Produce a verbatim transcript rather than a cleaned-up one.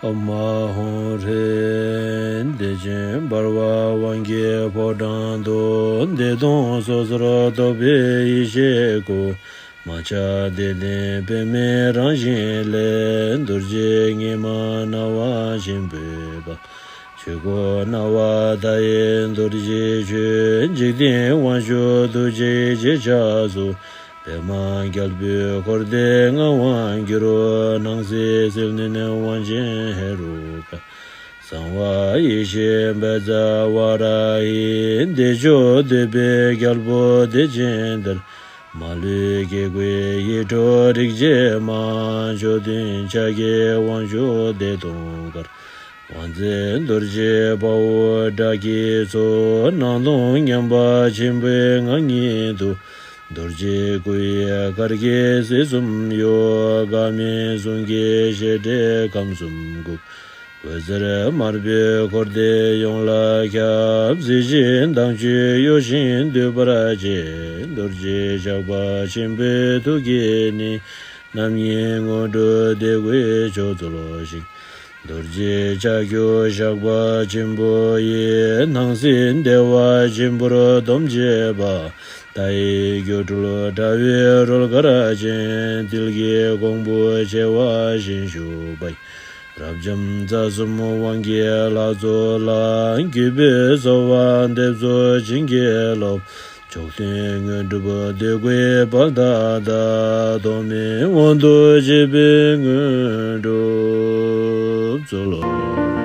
ཨོཾ་ཨཱཿཧཱུྃ་ཧྲཱིཿ། བདེ་ཆེན་འབར་བ་དབང་གི་ཕོ་བྲང་དུ། བདེ་སྟོང་སོ་སོར་རྟོག་པའི་ཡེ་ཤེས་སྐུ། མ་ཆགས་བདེ་ལྡན་པདྨའི་རང་བཞིན་ལས། རྡོ་རྗེ་ཉི་མ་སྣང་བ་ཆེན་པོའི་དཔལ། ཆོས་སྐུ་སྣང་བ་མཐའ་ཡས་རྡོ་རྗེའི་ཆོས། འཇིག་རྟེན་དབང་ཕྱུག་ཐུགས་རྗེའི་རྗེས་ཆགས་སུ། པདྨ་རྒྱལ་པོས་འཁོར་འདས་མངའ་དབང་བསྒྱུར། སྣང་སྲིད་སིལ་སྙན་དབང་ཆེན་ཧེ་རུ་ཀ། གསང་བ་ཡེ་ཤེས་བཛྲ་ཝཱ་ར་ཧི། བདེ་མཆོག་འདུས་པའི་རྒྱལ་པོ་བདེ་ཆེན་གཏེར། མ་ལུས་སྐྱེ་དགུའི་ཡིད་འཕྲོག་རིག་བྱེད་མ། མཆོག་ཐུན་ཕྱག་གི་དབང་ཕྱུག་བདེ་སྟོང་གར། དབང་མཛད་རྡོ་རྗེ་དཔའ་བོ་དགྲ་བགེགས་ཚོགས། སྣང་སྟོང་མཉམ་པ་ཆེན་པོའི་ངང་ཉིད་དུ། རྡོ་རྗེ་སྐུ་ཡི་གར་གྱིས་སྲིད་གསུམ་གཡོ། འགག་མེད་གཟུངས་ཀྱི་བཞད་སྒྲས་ཁམས་གསུམ་འགུགས། འོད་ཟེར་དམར་པོས་འཁོར་འདས་ཡོངས་ལ་ཁྱབ། གཟི་བརྗིད་མདངས་བཅུས་གཡོ་ཞིང་འདུད་པར་བྱེད། རྡོ་རྗེ་ཞགས་པ་ཆེན་པོའི་ཐུགས་ཀྱིས་ནི། རྣམ་གཉིས་དངོས་གྲུབ་བདེ་དགུའི་མཆོག་སྩོལ་ཞིང་། རྡོ་རྗེ་ལྕགས་ཀྱུ་ཞགས་པ་ཆེན་པོ་ཡིས། སྣང་སྲིད་བདེ་བ་ཆེན་པོར་སྡོམ་བྱེད་པ། མཐའ་ཡས་སྒྱུ་འཕྲུལ་དྲ་བའི་རོལ་གར་ཅན། ཐིལ་གྱི་གོང་བུ་བྱེ་བ་བཞིན་བཞུགས་པ་ཡི། རབ་འབྱམས་རྩ་གསུམ་དབང་གི་ལྷ་ཚོགས་ལ། གུས་པས་གསོལ་བ་འདེབས་སོ་བྱིན་གྱིས་རློབས། མཆོག་ཐུན་དངོས་གྲུབ་བདེ་དགུའི་དཔལ་མཐའ་དག། ཐོགས་མེད་དབང་དུ་བྱས་པའི་དངོས་གྲུབ་སྩོལ།